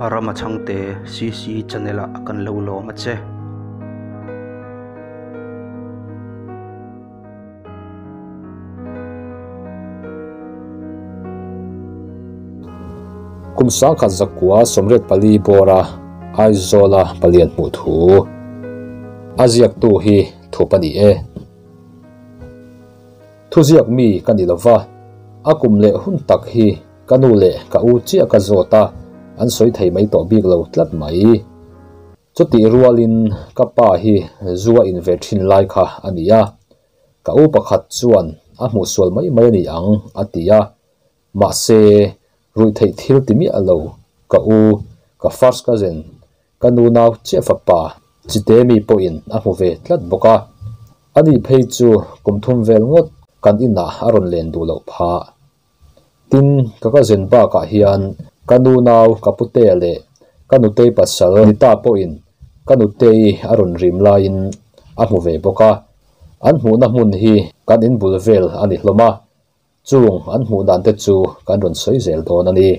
Rama Chhangte CC channel ah kan lo lawm a che. Kum 1984 bawra Aizawla palian hmuh thu a ziaktu hi thup a ni e. Thuziak mi ka ni lova, a kum leh hun tak hi ka nu leh ka u chiah ka zawt a, an sawi thei mai tawh bik lo tlat mai. Chutih rualin ka pa hi zu a in ve thin lai kha a ni a, ka u pakhat chuan a hmuh sual mai mai a ni ang a ti a, mahse ruih theih thil ti miah lo ka u, ka first cousin, ka nu nau chiah fapa Chite mi pawhin a hmu ve tlat bawk a, ani phei chu kum thum vel ngawt kan inah a rawn len duh loh phah. Tin, ka cousin bakah hian ka nu nau ka putea leh ka nutei pasal Nita pawhin ka nutei a rawn rim laiin a hmu ve bawk a, an hmuhna hmun hi kan inbul vel a ni hlawm a, Chung an hmuh dan te chu kan rawn sawi zel dawn a ni.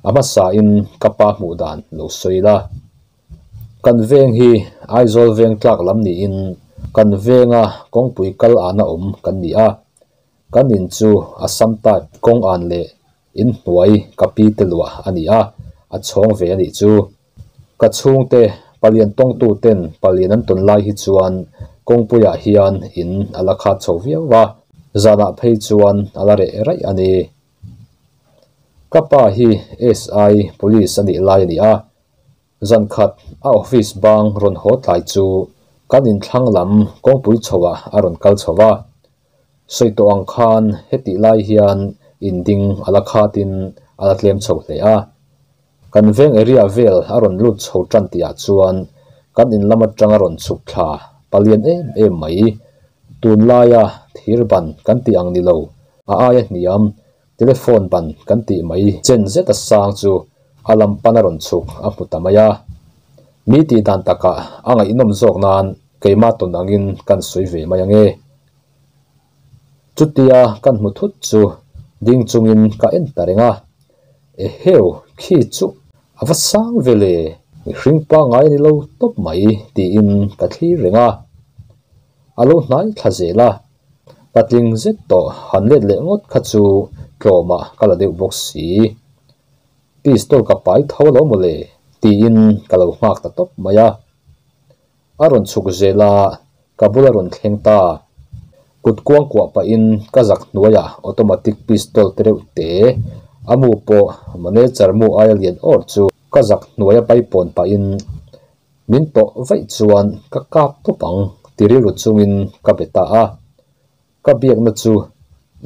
A hmasain ka pa hmuh dan lo sawi la. Kan veng hi Aizawl veng tlak lam niin kan venga kawngpui kal ana awm kan ni a. Kan in chu Assam type kawng an leh in hnuai ka pi te luah a ni a, a chhawng ve a nih chu. Ka chhungte palian tawngtu ten palian an tawn lai hi chuan kawngpuiah hian in a la khat chho viau va, zanah phei chuan a la reh raih a ni. Ka pa hi SI Police a nih lai a ni a, zan khat a office bang rawn haw tlai chu kan inthlang lam kawngpui chhoah a rawn kal chho va. Sawi tawh ang khan hetih lai hian in ding a la khatin a la tlem chho hle a. Kan veng area vel a rawn lut chho tan tihah chuan kan in lam atang a rawn chhuk thla palian em em mai. Tunlaia thir ban kan tih ang ni lo, a aia hniam telephone ban kan tih mai chen zet a sang chu a lam pan a rawn chhuk a hmu ta mai a. Mi tih dan takah a ngaihnawm zawk nan keimah tawn angin kan sawi ve mai ange. Chutia kan hmu thut chu ding chungin ka en ta reng a, Eheu, khi chu a va sang ve le, mihring pangngai a ni lo tawp mai tiin ka thlir reng a. A lo hnai thla zel a, patling zet tawh han let leh ngawt kha chu tlawmah ka la deuh bawk si. Pistol ka pai tho lo mawle tiin ka lo nghak ta tawp mai a. A rawn chhuk zel a, ka bula rawn thleng ta. Kut kuang kuah pahin ka zak hnuaiah automatic pistol te reuh te, a mu pawh manager mu aia lian awr chu ka zak hnuaia paipawn pahin min tawh vaih chuan ka kap tawp ang ti rilru chungin ka be ta a. Ka biakna chu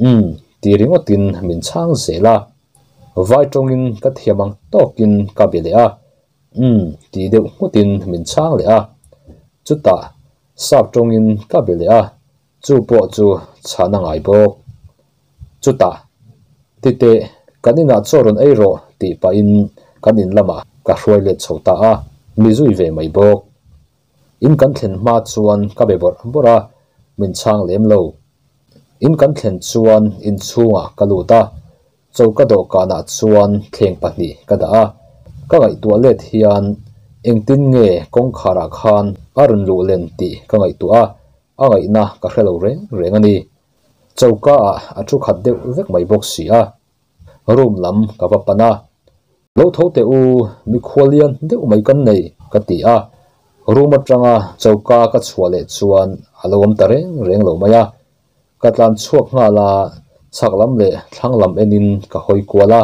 umm ti ringawtin min chhang zel a. Vai tawngin ka thiam ang tawkin ka be leh a. Umm tih deuh nghutin min chhang leh a, chutah sap tawngin ka be leh a, chu pawh chu chhan a ngai bawk. Chutah, Titeh, kan inah chaw rawn ei rawh tih pahin kan in lamah ka hruai let chho ta a, mi zui ve mai bawk. In kan thlen hma chuan ka be bawrh bawrh a, min chhang lem lo. In kan thlen chuan inchhungah ka lut a, Choka dawhkanah chuan thleng pahnih ka dah a, ka ngaihtuah let hian engtin nge kawngkharah khan a rawn luh len tih ka ngaihtuah a, a ngaihna ka hre lo reng reng a ni. Choka ah a thu khat deuh vek mai bawk si a, room lam ka va pan a. Lo tho teh u, mikhual lian deuh mai kan nei, ka ti a. Room atanga choka ka chhuah leh chuan a lo awm ta reng reng lo mai a. Ka tlan chhuak nghal a, chhak lam leh thlang lam enin ka hawi kual a,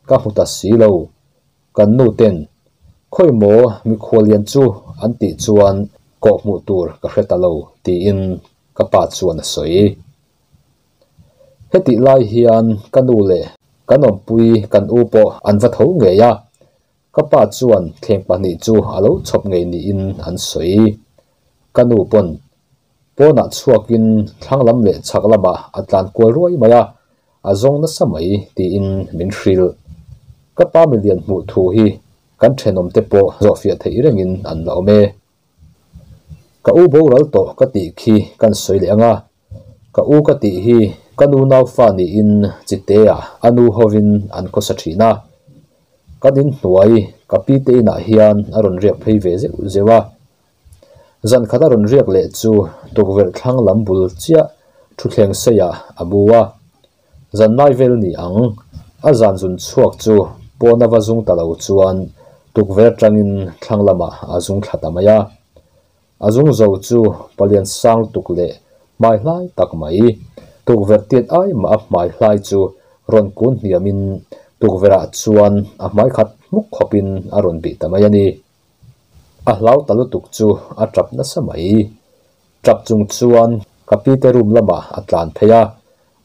ka hmu ta si lo. Kan nu ten, Khawi maw mikhual lian chu an tih chuan kawh hmuh tur ka hre ta lo, tiin ka pa chuan a sawi. Hetih lai hian ka nu leh kan awmpui kan u pawh an va tho ngei a, ka pa chuan thleng pahnih chu a lo chhawp ngei niin an sawi. Ka nu pawn Pawnah chhuakin thlang lam leh chhak lamah a tlan kual ruai mai a, a zawng nasa mai tiin min hrilh. Ka pa milian hmuh thu hi kan thenawmte pawh zawhfiah theih rengin an la awm e. Ka u boral tawh ka tih khi kan sawi leh ang a, ka u ka tih hi ka nu naufa niin Chitea a nu hovin an khawsa thin a. Kan inhnuai Ka pi te inah hian a rawn riak phei ve zeuh zeuh a. Zan khat a rawn riak leh chu tukverh thlang lam bul chiah thutthleng seiah a bu a. Zan lai vel ni ang, a zan zun chhuak chu pawn a va zung ta lo chuan tukverh atangin thlang lamah a zung thla ta mai a. A zung zo chu palian sang lutuk leh hmai hlai tak mai, tukverh tiat ai mah a hmai hlai chu rawn kun hniamin tukverhah chuan a hmai khat hmuk khawpin a rawn bih ta mai a ni. A hlau ta lutuk chu a tap nasa mai. Tap chung chuan ka pi te room lamah a tlan phei a,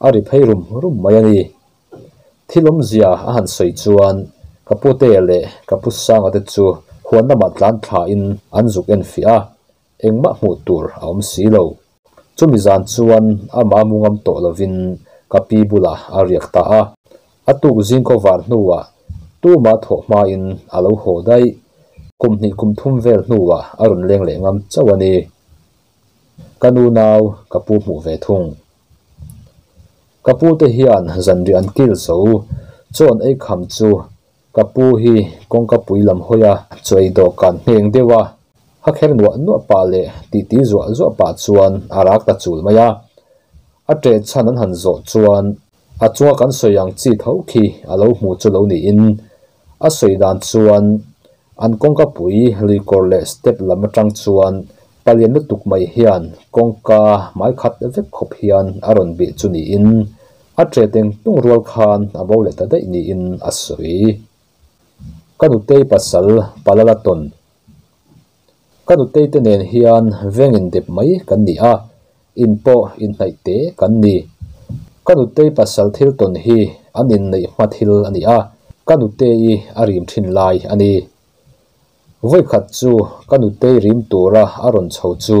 a ri phei rum rum mai a ni. Thil awmzia a han sawi chuan ka pute leh ka pu Sanga te chu huan lamah tlan thlain an zuk en fiah a, engmah hmuh tur a awm si lo. Chumi zan chuan amah mu ngam tawh lovin ka pi bulah a riak ta a. A tuk zing khawvar hnuah tumah thawh hmain a lo haw daih. Kum hnih kum thum vel hnuah a rawn leng leh ngam chauh a ni. Ka nu nau ka pu hmuh ve thung. Ka pu te hian zanriah an kil zo. Chaw an ei kham chu ka pu hi kawngka pui lam hawi a chaw ei dawhkan ngheng deuh a, ha kher nuah nuah pah leh titi zuah zuah pah chuan a rak ta chul mai a. A ṭeh chhan an han zawh chuan a chunga kan sawi ang chi tho khi a lo hmu chu lo niin a sawi dan chuan an kawngka pui luikawr leh step lam atang chuan palian lutuk mai hian kawngka hmai khat vek khawp hian a rawn bih chu niin a ṭe teng tung rual khan a bo leh ta daih niin a sawi. Ka nutei pasal Palala tawn. Ka nutei te nen hian veng indep mai kan ni a, in pawh inhnaih te kan ni. Ka nutei pasal thil tawn hi an inneih hma thil a ni a, ka nutei a rim thin lai a ni. Vawikhat chu ka nutei rim tura a rawn chho chu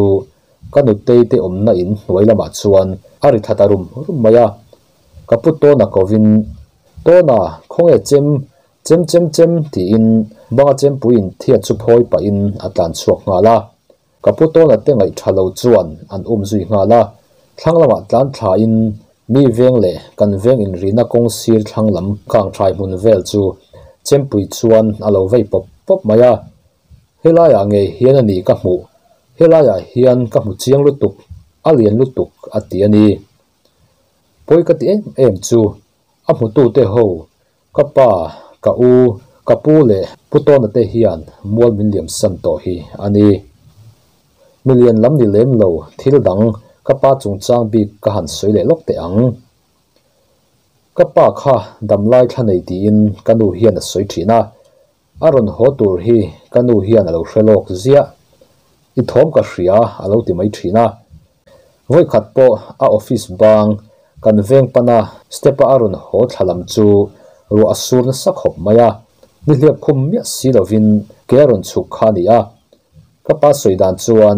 ka nutei te awmna in hnuai lamah chuan a ri thla ta rum rum mai a. Ka pu Tawna kovin, Tawna, khawnge chem, chem chem chem tiin banga chempuiin thiat chu phawi pahin a tlan chhuak nghal a. Ka pu Tawna te ngaih tha lo chuan an um zui nghal a, thlang lamah tlan thlain mi veng leh kan veng inrina kawng sir thlang lam kang thai hmun vel chu chempui chuan a lo vei pawp pawp mai a. Helaiah ngei hian a ni ka hmuh, helaiah hian ka hmu chiang lutuk, a lian lutuk a ti a ni. Pawi ka ti em em chu a hmutute ho Ka pa, ka u, ka pu leh Pu Tawna te hian mual min liam san tawh hi a ni. Milian lam ni lem lo thil dang ka pa chungchang bik ka han sawi leh lawk teh ang. Ka pa kha damlai thla nei tiin ka nu hian a sawi thin a, a rawn haw tur hi ka nu hian a lo hre lawk ziah. I thawm ka hria a lo ti mai thin a. Vawikhat pawh a office bang kan veng pana step-a a rawn haw thla lam chu ruah a sur nasa khawp mai a, nihliap khum miah si lovin ke a rawn chhuk kha a ni a. Ka pa sawi dan chuan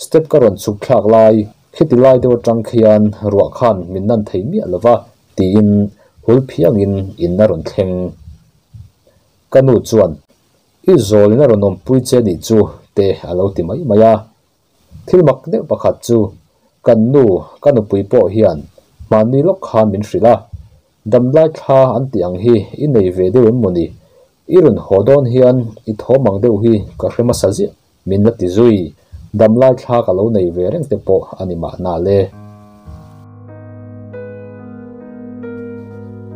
step ka rawn chhuk thlak lai khiti lai deuh atang khian ruah khan min nan thei miah lova tiin hul phiangin in a rawn thleng. Ka nu chuan, I zawlin a rawn awmpui che nih chu te a lo ti mai mai a. Thil mak deuh pakhat chu kan nu, ka nupui pawh hian hmanni lawk khan min hrilh a, damlai thla an tih ang hi i nei ve deuh em mawni? I rawn haw dawn hian i thawm ang deuh hi ka hre hmasa ziah min la ti zui, damlai thla ka lo nei ve reng te pawh a ni mahna le.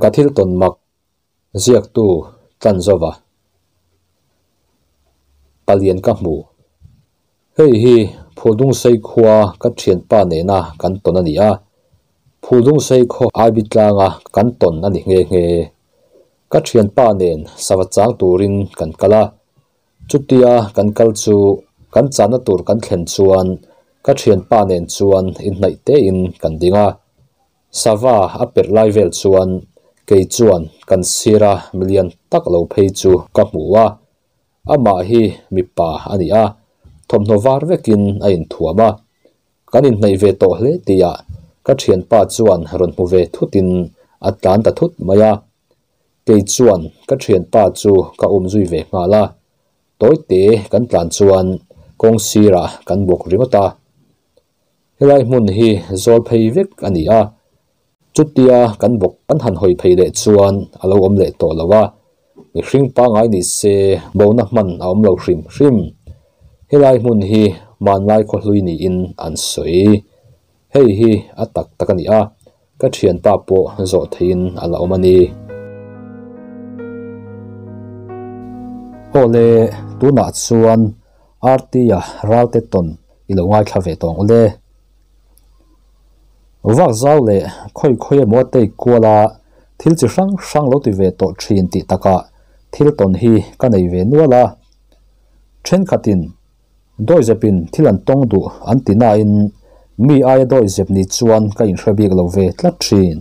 Ka thil tawn mak Ziaktu Tlanzova Palian ka hmu. Hei hi Phuldungsei khua ka thianpa nena kan tawn a ni a, Phuldungsei khaw Aibi tlanga kan tawn a ni nghe nghe. Ka thianpa nen sava chang turin kan kal a, chutia kan kal chu kan chahna tur kan thlen chuan ka thianpa nen chuan inhnaih tein kan ding a. Sava a perh lai vel chuan kei chuan kan sira milian tak lo phei chu ka hmu a, amah hi mipa a ni a, thawmhnaw var vekin a inthuam a. Kan inhnaih ve tawh hle tihah ka thianpa chuan rawn hmu ve thutin a tlan ta thut mai a. Kei chuan ka thianpa chu ka um zui ve nghal a, tawite kan tlan chuan kawng sirah kan bawk ringawt a. Helai hmun hi zawl phei vek a ni a, chutia kan bawk kan han hawi phei leh chuan a lo awm leh tawh lo a. Mihring pangai ni se bona hman a awm lo hrim hrim. Helai hmun hi hmanlai khawhlui niin an sawi. Hei hi a tak tak a ni a, ka thianpa pawh zawh theihin a la awm a ni. Awle, tunah chuan RT-a ralte tawn i lo ngaithla ve tawh ang ule. Vak zau leh khawi khawi emaw a take kual a, thil chi hrang hrang lo ti ve tawh thin tih takah thil tawn hi ka nei ve nual a. Thenkhatin dawizepin thil an tawng duh an ti nain mi aia dawizep ni chuan ka inhre bik lo ve tlat thin.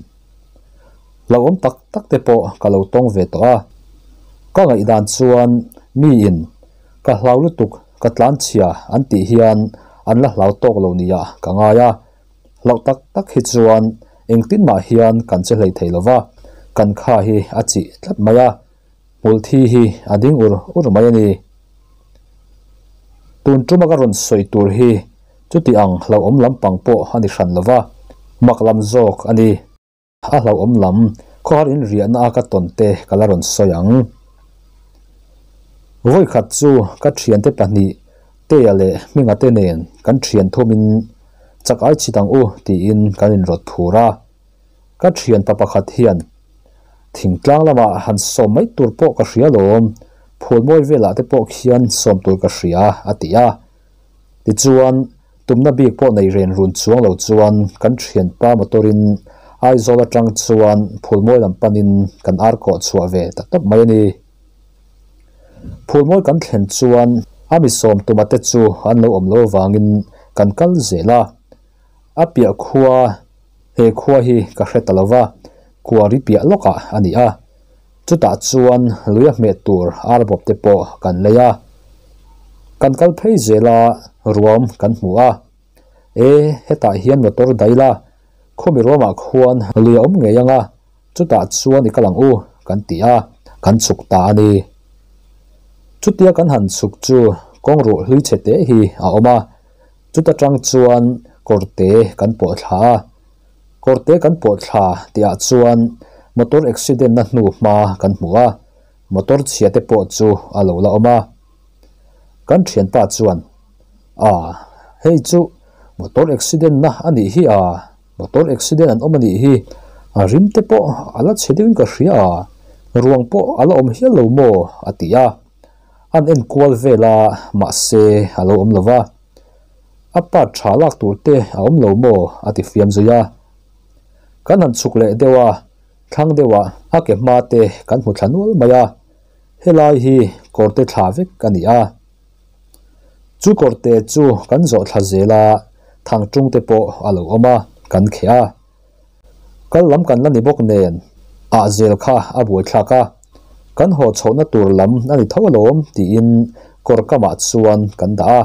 Hlauhawm tak tak te pawh ka lo tawng ve tawh a. Ka ngaihdan chuan miin ka hlau lutuk ka tlanchhia an tih hian an la hlau tawk lo nia ka ngai a. Hlauh tak tak hi chuan engtin mah hian kan che hlei thei lo va, kan kha hi a chih tlat mai a, hmul thi hi a ding ur ur mai a ni. Tun tuma ka rawn sawi tur hi chuti ang hlauhawm lampang pawh a ni hran lo va, mak lam zawk a ni. A hlauhawm lam, khawhar in riahna a ka tawn te ka la rawn sawi ang. Vawikhat chu ka thiante pahnih Tea leh Hminga te nen kan thian thumin chak ai chhit ang u tiin kan inrawt phur a. Ka thianpa pakhat hian thingtlang lamah han sawm mai tur pawh ka hria lawm, phulmawi velah te pawh khian sawm tur ka hria a ti a. Tichuan, tumna bik pawh nei ren run chuang lo chuan kan thianpa motor-in Aizawl atang chuan Phulmawi lam panin kan ar kawh chhuah ve ta tawp mai a ni. Phulmawi kan thlen chuan a mi sawm tuma te chu an lo awm lo avangin kan kal zel a. A piah khua, he khua hi ka hre ta lo va, kuari piah lawkah a ni a. Chutah chuan lui a hmeh tur arbawp te pawh kan lei a. Kan kal phei zel a, ruam kan hmu a. E, hetah hian motor daih la, khawmi ruamah khuan lui a awm ngei ang a, chutah chuan i kal ang u, kan ti a, kan chhuk ta a ni. Chutia kan han chhuk chu kawng ruh hlui chhe te hi a awm a, chuta tang chuan kawrte kan pawh thla a. Kawrte kan pawh thla tihah chuan motor accident na hnu hma kan hmu a, motor chhia te pawh chu a lo la awm a. Kan thianpa chuan, A, hei chu motor accident na a nih hi a, motor accident an awm a nih hi, a rim te pawh a la chhe deuhin ka hria a, ruang pawh a la awm hial lo maw? a ti a. An enkual vel a, mahse a lo awm lo va. A part tha lak tur te a awm lo maw? a ti fiam zui a. Kan han chhuk leh deuh a, thlang deuh ah a ke hma te kan hmu thla nual mai a, helai hi kawrte thla vek a ni a. Chu kawrte chu kan zawh thla zel a, thangtung te pawh a lo awm a, kan kheh a. Kal lam kan la ni bawk nen, ah zel kha a buaithlak a, kan haw chhohna tur lam a ni tho alawm tiin kawr kamah chuan kan dah a,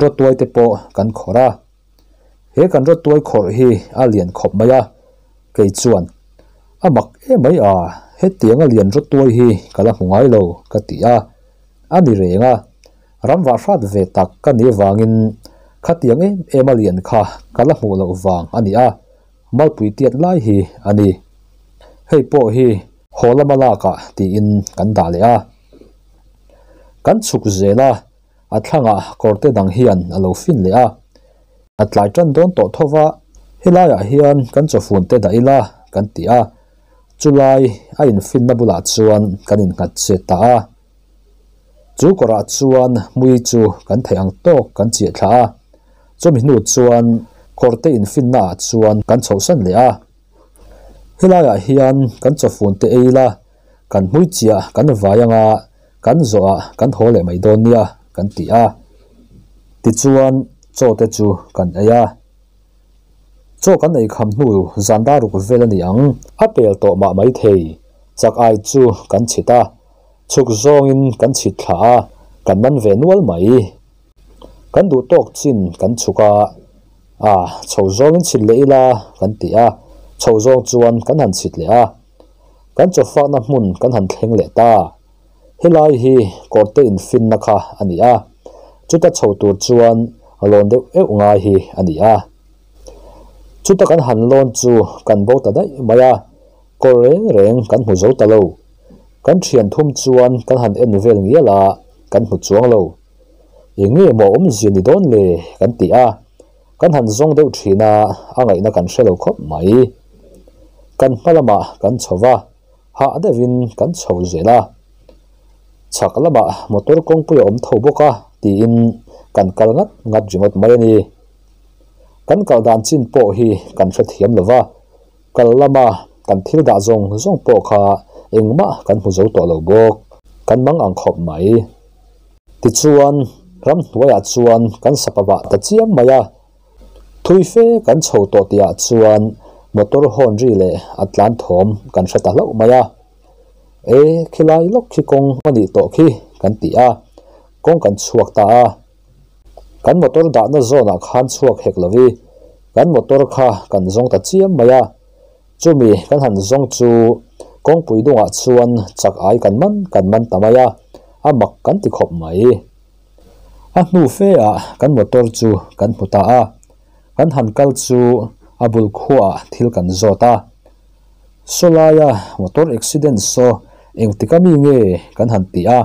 rawtuai te pawh kan khawrh a. He kan rawtuai khawrh hi a lian khawp mai a, kei chuan a mak em mai a, hetianga lian rawtuai hi ka la hmu ngai lo ka ti a, a ni reng a. Ram vah hrat ve tak ka nih avangin khatiang em em a lian kha ka la hmuh loh vang a ni a, malpui tiat lai hi a ni. Hei pawh hi haw lama lakah tiin kan dah leh a. Kan chhuk zel a, a thlangah kawrte dang hian a lo fin leh a. A tlai tan dawn tawh tho va, helaiah hian kan chawfun te dah ila kan ti a, chulai a infinna bulah chuan kan innghat chet ta a. Chu kawrah chuan hmui chu kan theih ang tawk kan chiah thla a, chumi hnu chuan kawrte infinna ah chuan kan chhohsan leh a. Helaiah hian kan chawfun te ei ila, kan hmui chiah kan vai anga kan zawhah kan haw leh mai dawn nia kan ti a. Tichuan chaw te chu kan ei a. Chaw kan ei kham hnu zan dar ruk vel a ni ang. A pel tawh mah maithei, chak ai chu kan chhit a. Chhuk zawngin kan chhit thla a, kan man ve nual mai. Kan duh tawk chin kan chhuk a, a chho zawngin chhit leh ila kan ti a, chho zawng chuan kan han chhit leh a. Kan chawfakna hmun kan han thleng leh ta. Helai hi kawrte infinna kha a ni a, chuta chho tur chuan lawn deuh euh ngai hi a ni a. Chuta kan han lawn chu kan bo ta daih mai a, kawr reng reng kan hmu zo ta lo. Kan thian thum chuan kan han en vel ngial a, kan hmu chuang lo. Eng nge maw awmzia ni dawn le kan ti a, kan han zawng deuh thin a, a ngaihna kan hre lo khawp mai. Kan hma lamah kan chho va, hah deuhin kan chho zel a. Chhak lamah motor kawngpui a awm tho bawk a tiin kan kal ngat ngat ringawt mai a ni. Kan kal dan chin pawh hi kan hrethiam lo va, kal lama kan thil dah zawng zawng pawh kha engmah kan hmu zo tawh lo bawk. Kan mang ang khawp mai. Tichuan, ramhnuaiah chuan kan sapa vah ta chiam mai a. Thui fe kan chho tawh tihah chuan motor hawn ri leh a tlan thawm kan hre ta hlauh mai a. E, khilai lawk khi kawng a nih tawh khi kan ti a, kawng kan chhuak ta a. Kan motor dahna zawnah khan chhuak hek lo i, kan motor kha kan zawng ta chiam mai a. Chumi kan han zawng chu kawngpui dungah chuan chak ai kan man kan man ta mai a, a mak kan ti khawp mai. A hnu fe ah kan motor chu kan hmu ta a, kan han kal chu a bul khuaah thil kan zawt a. Sawlaia motor accident saw engtik ami nge kan han ti a,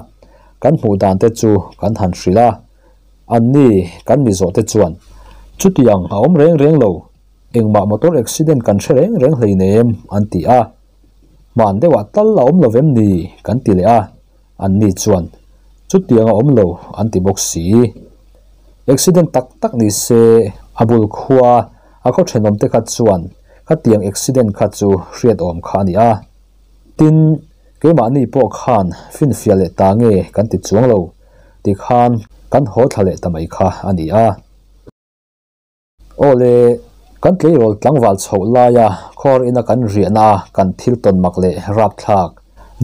kan hmuh dan te chu kan han hrilh a. Anni kan mi zawh te chuan chutiang a awm reng reng lo, engmah motor accident kan hre reng reng hleinem an ti a. Hman deuhah tal a awm lo vem ni kan ti leh a. Anni chuan, Chutiang a awm lo, an ti bawk si. Accident tak tak ni se, a bul khua a khaw thenawmte kha chuan khatiang accident kha chu hriat awm kha a ni a. Tin, keimahni pawh khan finfiah leh ta nge kan ti chuang lo, tikhan kan haw thla leh ta mai kha a ni a. Aw le, kan tleirawl tlangval chhoh laia khawr ina kan riahna a kan thil tawn mak leh rapthlak,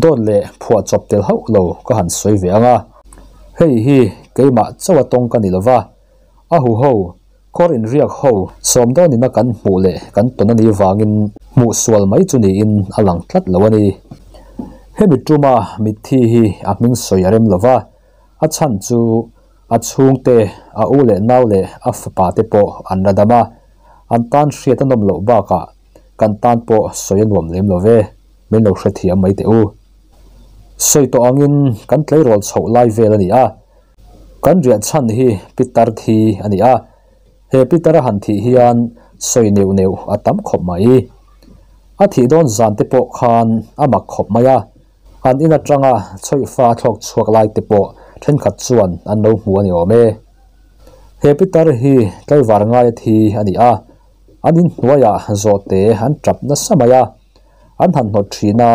dawt leh phuah chawp tel hauh lo ka han sawi ve ang a. Hei hi keimah chauh a tawng ka ni lova, a huho, khawr inriak ho sawm dawn ina kan hmuh leh kan tawn a nih vangin hmuh sual mai chu niin a lang tlat lo a ni. Hemi tuma mitthi hi a hming sawi a rem lova, A chhan chu a chhungte, a u leh nau leh a fapa te pawh an la dam a, an tan hriat a nawm loh bakah kan tan pawh sawi a nuam lem lo ve, min lo hrethiam mai teh u. Sawi tawh angin kan tleirawl chhoh lai vel a ni a, kan riah chhan hi Pitar thi a ni a, he Pitar a han thih hian sawi neuh neuh a tam khawp mai. A thih dawn zan te pawh khan a mak khawp mai a, An in atanga chhawihfa thlawk chhuak lai te pawh thenkhat chuan an lo hmu a ni awm e. He pitar hi tlaivar ngaia thi a ni a, an in hnuaiah zawhte an tap nasa mai a, an han hnawt thin a,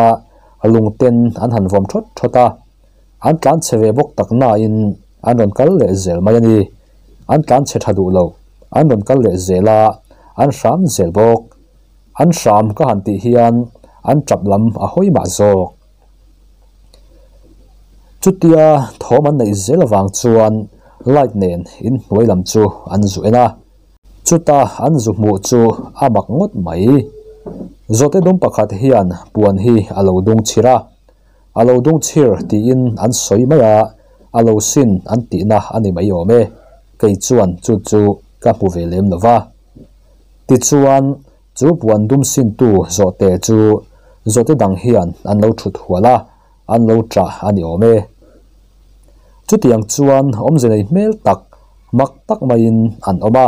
lungten an han vawm thawt thawt a, an tlan chhe ve bawk tak nain an rawn kal leh zel mai a ni. An tlan chhe tha duh lo, an rawn kal leh zel a, an hram zel bawk. An hram ka han tih hian an tap lam a hawi mah zawk. Chutia thawm an neih zel avang chuan light nen inhnuai lam chu an zu en a. Chuta an zu hmuh chu a mak ngawt mai. Zawhte dum pakhat hian puan hi a lo dung chhir a. A lo dung chhir tiin an sawi mai a, a lo sin an tihna a ni mai awm e. Kei chuan chu chu ka hmu ve lem lo va. Tichuan, chu puan dum sintu zawhte chu zawhte dang hian an lo thut hual a, an lo ṭah a ni awm e. Chutiang chuan awmze nei hmel tak, mak tak maiin an awm a,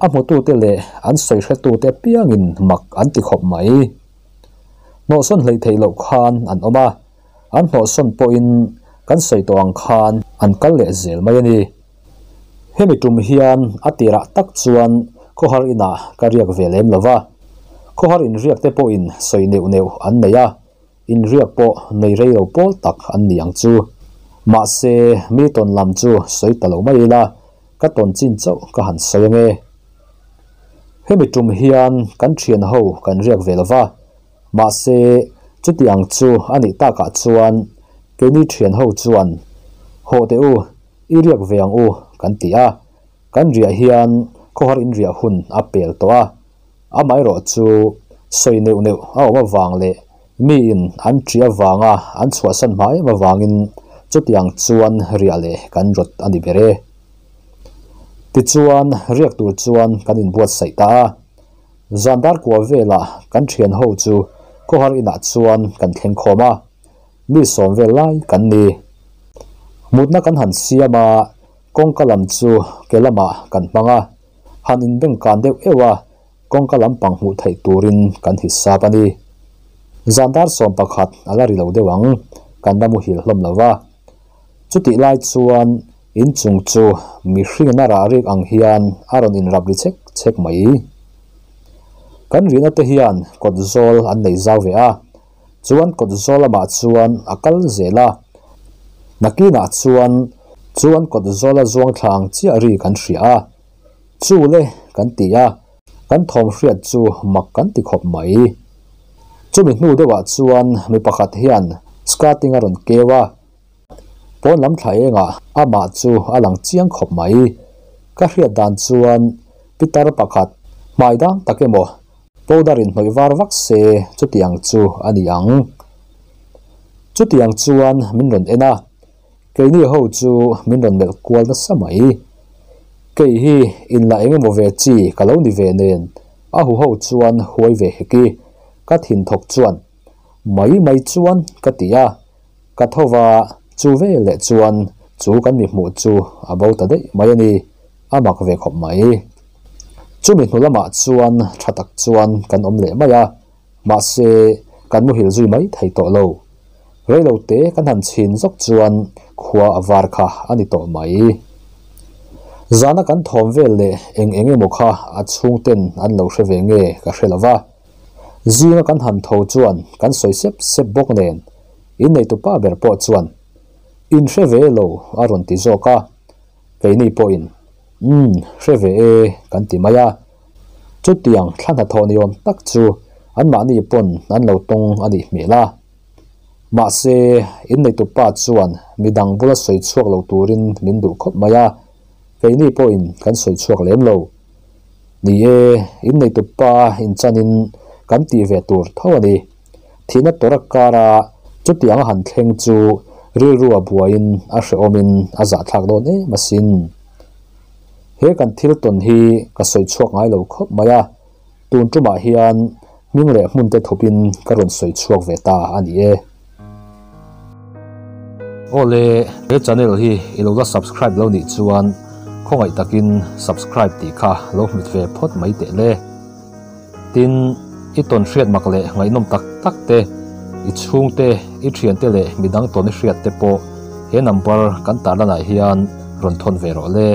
a hmutute leh an sawi hretute apiangin mak an ti khawp mai. Hnawhsawn hleih theih loh khan an awm a, an hnawhsawn pawhin kan sawi tawh ang khan an kal leh zel mai a ni. Hemi tum hian a tirah tak chuan khawhar inah ka riak ve lem lo va, khawhar inriak te pawhin sawi neuh neuh an nei a, inriak pawh nei rei lo pawl tak an ni ang chu. Mahse, mi tawn lam chu sawi ta lo mai ila, ka tawn chin chauh ka han sawi ange. Hemi tum hian kan thian ho kan riak ve lo va, mahse, chuti ang chu a nih takah chuan keini thian ho chuan, Hawh teh u, I riak ve ang u kan ti a, kan riah hian khawhar in riah hun a pel tawh a, amaherawh chu sawi neuh neuh a awm avang leh miin an ṭih avanga an chhuahsan hma em avangin chutiang chuan riah leh kan rawt a ni ber e. Tichuan riak tur chuan kan inbuatsaih ta a, zan dar kua velah kan ṭhian ho chu khawhar inah chuan kan thleng khawm a. Mi sawm vel lai kan ni. Mutna kan han siam a, kawngka lam chu ke lamah kan hmang a, han inbeng kan deuh euh a, kawngka lampang hmuh theih turin kan hisap a ni. Zan dar 11 a la ri lo deuh ang, kan la muhil hlawm lo va. Chutih lai chuan inchung chu mihringin a rah rik ang hian a rawn inrap ri chek chek mai. Kan rihna te hian kawt zawl an nei zau ve a, chuan kawt zawl lamah chuan a kal zel a. Nakinah chuan chuan kawt zawla zuang thla ang chiah ri kan hria a, chu le kan ti a, kan thawm hriat chu mak kan ti khawp mai. Chumi hnu deuhah chuan mi pakhat hian skirting a rawn keu a, pawn lam thla engah amah chu a lang chiang khawp mai. Ka hriat dan chuan pitar pakhat hmai dang tak emaw powder in hnawih var vak se chutiang chu a ni ang. Chutiang chuan min rawn en a, keini ho chu min rawn melh kual nasa mai. Kei hi inla eng emaw ve chi ka lo ni ve nen a hu ho chuan huai ve hek i, ka thin thawk chuan mai mai chuan ka ti a, ka tho va chu ve leh chuan chu kan mi hmuh chu a bo ta daih mai a ni, a mak ve khawp mai. Chumi hnu lamah chuan tha tak chuan kan awm leh mai a, mahse kan muhil zui mai thei tawh lo. Reilo te kan han chhin zawk chuan khua a var kha a ni tawh mai. Zana kan thawm vel leh eng eng emaw kha a chhungten an lo hre ve nge ka hre lo va. Zinga kan han tho chuan kan sawi sep sep bawk nen inneitu pa ber pawh chuan in hre ve lo a rawn ti zawk a. Keini pawhin umm hre ve e kan ti mai a. Chutiang thla hnathawh ni awm tak chu anmahni pawn an lo tawng a nih hmel a. Mahse, inneitu pa chuan midang bula sawi chhuak lo turin min duh khawp mai a, keini pawhin kan sawi chhuak lem lo. Ni e, inneitu pa inchanin kan tih ve tur tho a ni. Thihna tawra kara chutiang a han thleng chu rilru a buaiin a hrehawmin a zahthlak dawn em asin. He kan thil tawn hi ka sawi chhuak ngai lo khawp mai a, tun tumah hian hming leh hmun te thupin ka rawn sawi chhuak ve ta a ni e. Awle, he channel hi i lo la subscribe lo nih chuan khawngaih takin subscribe tih kha lo hmit ve phawt mai teh le. Tin, i tawn hriat mak leh ngaihnawm tak tak te, i chhungte, i thiante leh midang tawn i hriat te pawh he number kan tarlanah hian rawn thawn ve rawh le.